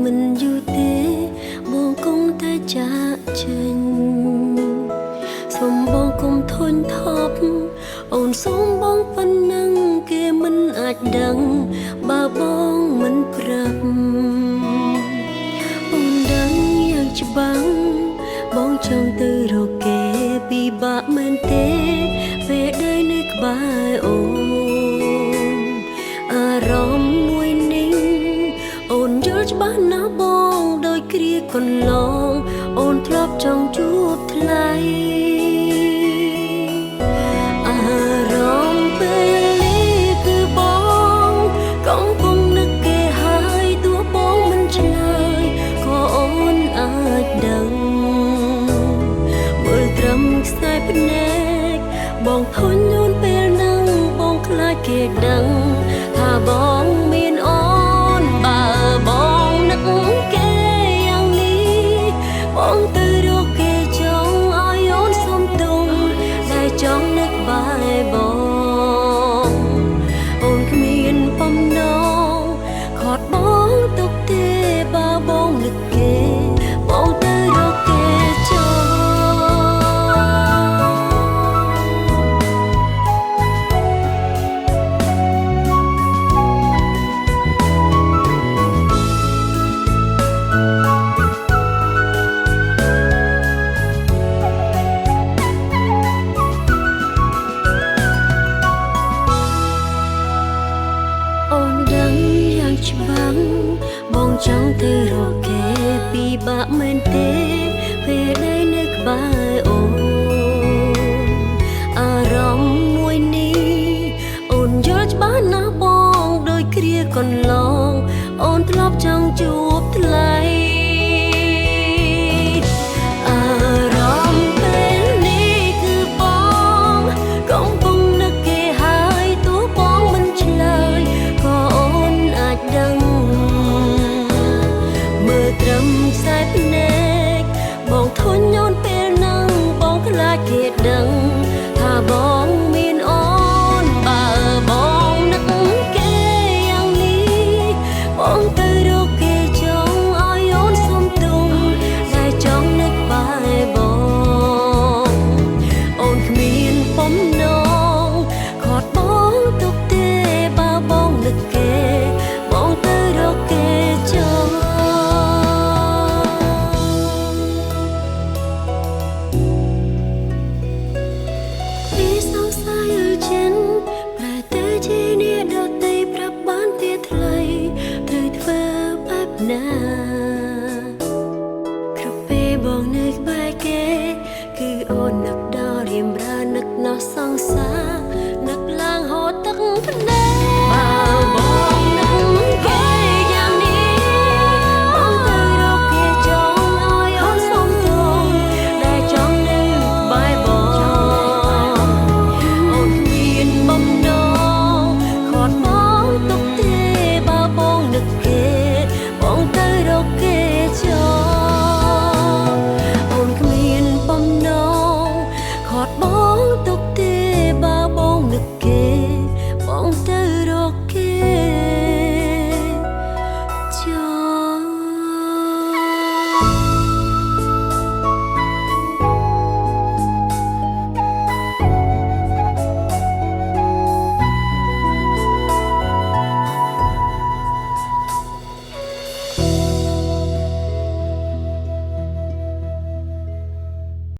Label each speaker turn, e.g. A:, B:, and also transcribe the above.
A: មិនយូរទេបងគង់តែចាកចេញសូមបងកុំធុញថប់អូនសូមបងប៉ុណ្ណឹងគេមិនអាចដឹងបើបងមិនប្រាប់អូនដឹងយ៉ាងច្បាស់បងចង់ទៅរកគេពិបាកមែនទេពេលដែលនៅក្បែរអូនអារម្មណ៍មួយនេះអូនយល់ច្បាស់ណាស់បងដោយគ្រាកន្លងអូនធ្លាប់ចង់ជួបថ្លៃអារម្មណ៍ពេលនេះគឺបងកំពុងនឹកគេហើយទោះបងមិនឆ្លើយក៏អូនអាចដឹងមើលត្រឹមខ្សែភ្នែកបងធុញអូនពេលហ្នឹងបងខ្លាចគេដឹងថាបងមានអូនបើបងនឹកគេយ៉ាងនេះបងទៅរកគេចង់ឲ្យអូនសុំទុំតែចង់នឹកបែបងអូនគ្មានបំណងខត់បងទុកទេបើបងនឹកគេបងទៅរកគេចង់អូនដឹងយ៉ាងច្បាស់បងចង់ទៅរកគេពិបាកមែនទេពេលដែលនៅក្បែរអូនអារម្មណ៍មួយនេះអូនយល់ច្បាស់ណាស់បងដោយគ្រាកន្លងអូនធ្លាប់ចង់ជួបថ្លៃអារម្មណ៍ពេលនេះគឺបងកំពុងនឹកគេហើយទោះបងមិនឆ្លើយក៏អូនអាចដឹងមើលត្រឹមខ្សែភ្នែកបងធុញអូនពេលហ្នឹងបងខ្លាចគេដឹងថាបងមានអូនបើបងនឹកគេយ៉ាងនេះបងទៅរកគេចង់ឲ្យអូនសុំទុំតែចង់នឹកបែបងអូនគ្មានបំណងខត់បងទុកទេបើបងនឹកគេបងទៅរកគេចង់ពីសង្ស័យចិនប្រែទៅជាអ្នកដទៃប្រាប់បានទៀតថ្លៃត្រូវធ្វើបែបណា